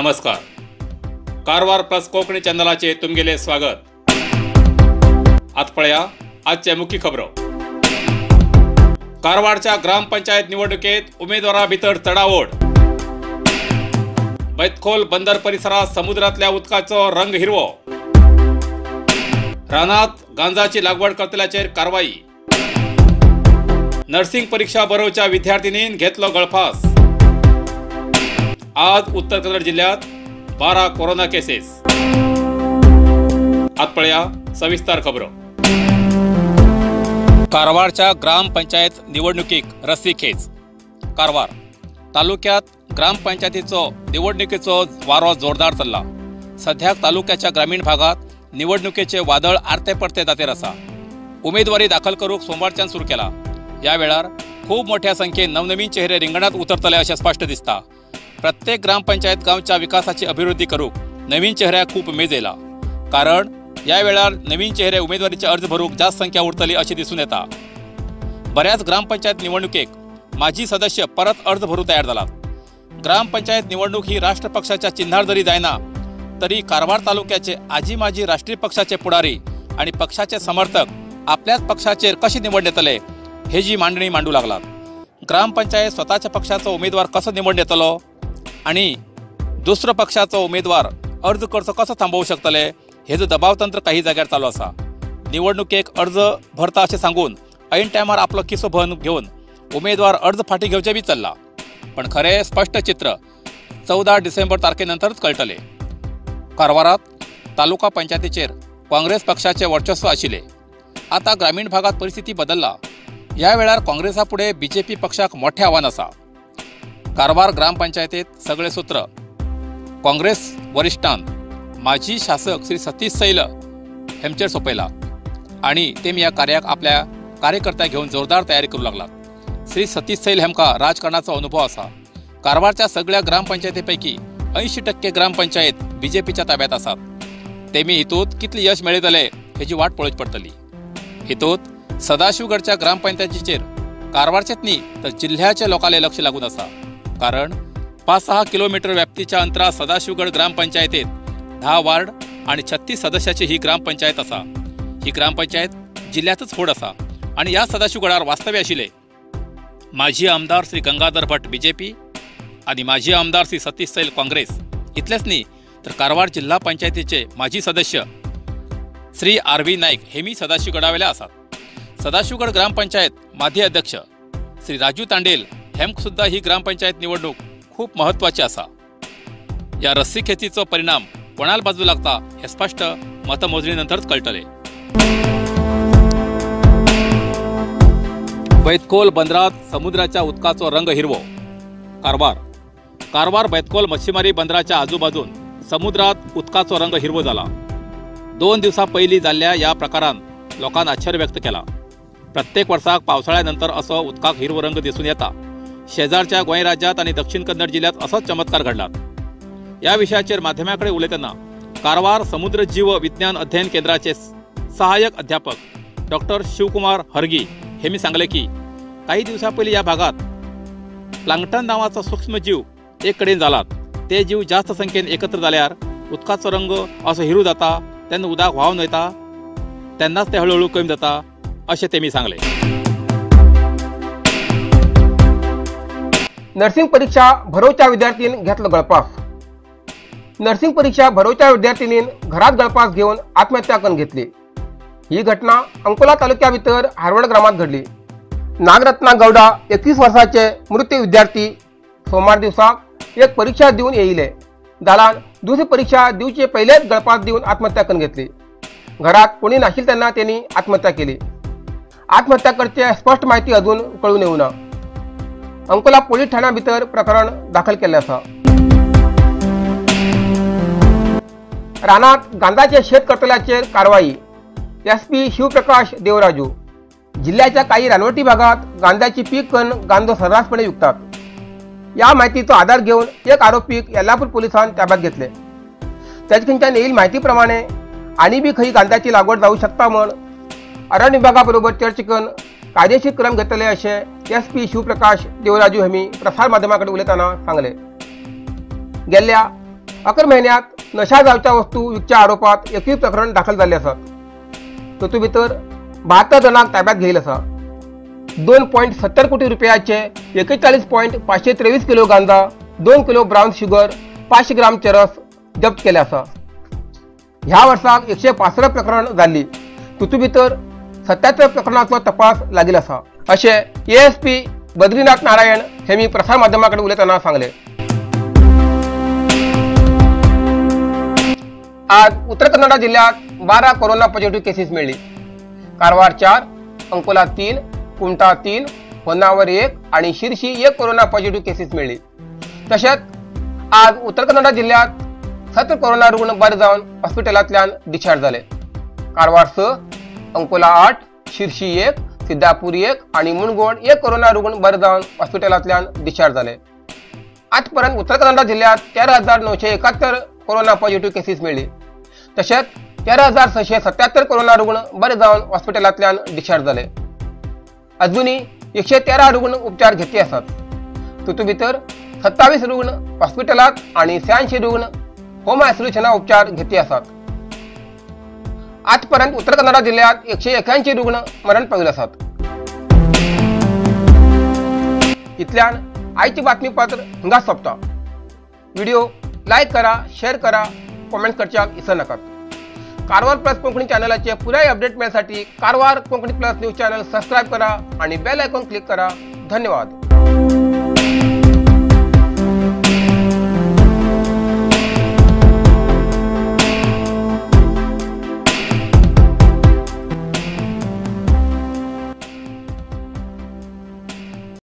नमस्कार. कारवार प्लस कोंकणी चॅनलाचे तुमगेले स्वागत. आज पळया आजच्या मुख्य खबरो. कारवारच्या ग्रामपंचायत निवडणुकीत उमेदवारा भितर चढाओढ. बैतखोल बंदर परिसरात समुद्रातल्या उदकाचो रंग हिरवो. रानात गांजाची लागवड करतल्याचेर कारवाई. नर्सिंग परीक्षा बरोवच्या विद्यार्थिनीन घेतलो गळफास. आज उत्तर कन्नड जिल्ह्यात 12 कोरोना केसेस. आज पळया सविस्तर खबरो. कारवारच्या ग्रामपंचायत निवडणुकीक रस्सीखेच. कारवार तालुक्यात ग्रामपंचायतीचो निवडणुकीचो वारो जोरदार चल्ला. सध्या तालुक्याच्या ग्रामीण भागात निवडणुकीचे वादळ आरते परते जातेर आसा. उमेदवारी दाखल करूक सोमवारच्यान सुरू केला. या वेळार खूब मोठ्या संख्येन नवनवीन चेहरे रिंगणात उतरतले अशें स्पश्ट दिसता. प्रत्येक ग्रामपंचायत गांवच्या विकासाची अभिवृद्धी करूक नवीन चेहऱ्याक खूब उमेद येयला. कारण या वेळार नवीन चेहरे उमेदवारीचे अर्ज भरूक जास्त संख्या उरतली अशें दिसून येता. बऱ्याच ग्रामपंचायत निवडणुकेक माजी सदस्य परत अर्ज भरू तयार जालात. ग्रामपंचायत निवडणूक ही राष्ट्र पक्षाच्या चिन्हार जरी जायना तरी कारवार तालुक्याचे आजी माजी राष्ट्रीय पक्षाचे पुढारी आणि पक्षाचे समर्थक आपल्याच पक्षाचेर कशे निवड येतले हे जी मांडणी मांडू लागलात. ग्रामपंचायत स्वतःच्या पक्षाचो उमेदवार कसो निवड येतलो आणि दुसरो पक्षाचो उमेदवार अर्ज करचो कसो थांबोवंक शकतले हेजो दबाव तंत्र काही जाग्यार चालू आसा. निवडणुकेक अर्ज भरता अशें सांगून ऐन टायमार आपलो किसो भरून घेवन उमेदवार अर्ज फाटी घेवचे बी चल्ला. पण खरें स्पश्ट चित्र 14 डिसेंबर तारखे नंतरच कळटले. कारवारात तालुका पंचायतीचेर काँग्रेस पक्षाचे वर्चस्व आशिल्ले. आतां ग्रामीण भागात परिस्थिती बदलला. ह्या वेळार काँग्रेसा फुडें बीजेपी पक्षाक मोठें आव्हान आसा. कारवार ग्रामपंचायतीत सगळे सूत्र काँग्रेस वरिश्ठान माजी शासक श्री सतीश सैल हेमचेर सोंपयला आणि तेमी ह्या कार्याक आपल्या कार्यकर्त्याक घेवन जोरदार तयारी करूं लागलात. श्री सतीश सैल हेमकां राजकारणाचो अनुभव आसा. कारवारच्या सगळ्या ग्रामपंचायतीपैकी 80% ग्रामपंचायत बीजेपीच्या ताब्यात आसात. तेमी हितूंत कितले यश मेळयतले हेजी वाट पळोवची पडटली. हितूंत सदाशिवगडच्या ग्रामपंचायतीचेर कारवारचेच न्ही तर जिल्ह्याच्या लोकांले लक्ष लागून आसा. कारण 5-6 किलोमीटर व्याप्तीच्या अंतरात सदाशिवगड ग्रामपंचायतीत 10 वार्ड आणि 36 सदस्याची ही ग्रामपंचायत आसा. ही ग्रामपंचायत जिल्ह्यातच व्हड आसा आणि ह्या सदाशिवगडार वास्तव्य आशिल्ले माजी आमदार श्री गंगाधर भट बीजेपी आणि माजी आमदार श्री सतीश सैल काँग्रेस. इतलेच न्ही तर कारवार जिल्हा पंचायतीचे माजी सदस्य श्री आर.व्ही. नाईक हे मी सदाशिवगडावेले आसात. सदाशिवगड ग्रामपंचायत माजी अध्यक्ष श्री राजू तांडेल हेमक सुद्धा ही ग्रामपंचायत निवडणूक खूप महत्वाची आसा. या रस्सीखेचीचो परिणाम कोणाल बाजू लागता हे स्पष्ट मतमोजणी नंतरच कळटले. बैतखोल बंदरात समुद्राच्या उदकाचो रंग हिरवो. कारवार कारवार बैतखोल मच्छीमारी बंदराच्या आजूबाजून समुद्रात उदकाचो रंग हिरवो जाला. 2 दिवसां पयलीं जाल्ल्या ह्या प्रकारान लोकांनी आश्चर्य व्यक्त केला. प्रत्येक वर्साक पावसाळ्या नंतर असो उदकाक हिरवो रंग दिसून येता. शेजारच्या गोंय राज्यात आणि दक्षिण कन्नड जिल्ह्यात असोच चमत्कार घडला. या विशयाचेर माध्यमां कडेन उलयतना कारवार समुद्र जीव विज्ञान अध्ययन केंद्राचे सहाय्यक अध्यापक डॉक्टर शिवकुमार हरगी हे मी सांगले की काही दिवसां पयलीं ह्या भागात प्लांकटन नावाचो सूक्ष्मजीव एक कडेन जालात. ते जीव जास्त संख्येन एकत्र जाल्यार उदकाचो रंग असो हिरू जाता तेन्ना उदक व्हांवन वयता तेन्नाच ते हळूहळू कमी जाता अशें तेमी सांगले. नर्सिंग परीक्षा भरोवच्या विद्यार्थीन घेतलो गळपास. नर्सिंग परीक्षा भरोवच्या विद्यार्थिनीन घरात गळपास घेवन आत्महत्या करून घेतली. ही घटना अंकोला तालुक्या भितर हारवड ग्रामात घडली. नागरत्ना गौडा 21 वर्षाचे मृत विद्यार्थी सोमवार दिवसाक एक परीक्षा दिवन येयले. दालान दुसरी परीक्षा दिवचे पहिलेच गळपास दिवन आत्महत्या करून घेतली. घरात कोणी नाशिल तेन्ना त्यांनी आत्महत्या केली. आत्महत्या करचे स्पष्ट माहिती अजून कळून येऊ ना. अंकोला पोलीस ठाण्या भितर प्रकरण दाखल केले आसा. रानात गांजाचे शेत करतल्याचेर कारवाई. एसपी शिवप्रकाश देवराजू. जिल्ह्याच्या काही रानवटी भागात गांजाची पीक करून गांजो सर्रासपणे विकतात. या माहितीचो आधार घेवन एक आरोपीक येल्लापूर पोलिसान ताब्यात घेतले. त्याच येईल माहितीप्रमाणे आनी बी खंय गांजाची लागवड जाऊ शकता म्हण अरण्य विभागाबरोबर चर्चा करून कायदेशीर क्रम घेतले अशें एस पी शिवप्रकाश देवराजू हेमी प्रसार माध्यमाकडे उलयतना सांगले. गेल्ल्या 11 म्हयन्यांत नशा जावच्या वस्तू विकच्या आरोपात 21 प्रकरण दाखल जाल्ले आसात. तातूंत भितर 72 जाणांक ताब्यात घेयिल्ले आसा. 2.70 कोटी रुपयाचे 41.523 किलो गांजा, 2 किलो ब्रावन शुगर, 500 ग्राम चरस जप्त केले आसा. ह्या वर्साक 165 प्रकरण जाल्ली. तातूंत भितर 77 प्रकरणाचो तपास लागिल्लो आसा अशें एएसपी बद्रीनाथ नारायण हे मी प्रसार माध्यमां कडेन उलयतना सांगलें. आज उत्तर कन्नडा जिल्ह्यात 12 कोरोना पॉझिटिव्ह केसेस मेळ्ळी. कारवार 4, अंकोला 3, कुमठा 3, होन्नावर 1 आणि शिरशी 1 कोरोना पॉझिटिव्ह केसेस मेळ्ळी. तशेंच आज उत्तर कन्नडा जिल्ह्यात 17 कोरोना रुग्ण बरे जावन हॉस्पिटलांतल्यान डिस्चार्ज जाले. कारवार 6, अंकोला 8, शिरशी 1, सिद्धापूर 1 आणि मुणगोड 1 कोरोना रुग्ण बरे जावन हॉस्पिटलांतल्यान डिस्चार्ज जाले. आजपर्यंत उत्तर कन्नडा जिल्ह्यात 13,971 कोरोना पॉझिटिव्ह केसेस मेळ्ळी. तशेंच 13,677 कोरोना रुग्ण बरे जावन हॉस्पिटलांतल्यान डिस्चार्ज जाले. अजूनही 113 रुग्ण उपचार घेतले आसात. तातूंत भितर 27 रुग्ण हॉस्पिटलांत आनी 86 रुग्ण होम आयसोलेशना उपचार घेतले आसात. आजपर्यंत उत्तर कन्नडा जिल्ह्यात 181 रुग्ण मरण पाविल्ले आसात. इतल्यान आयचे बातमीपत्र हांगा सोंपता. व्हिडिओ लायक करा, शेअर करा, कॉमेंट करच्याक विसर नाकात. कारवार प्लस कोंकणी चॅनलाचे पुराय update मेळसाठी Karwar Konkani plus news channel subscribe करा आणि बेल आयकॉन क्लिक करा. धन्यवाद.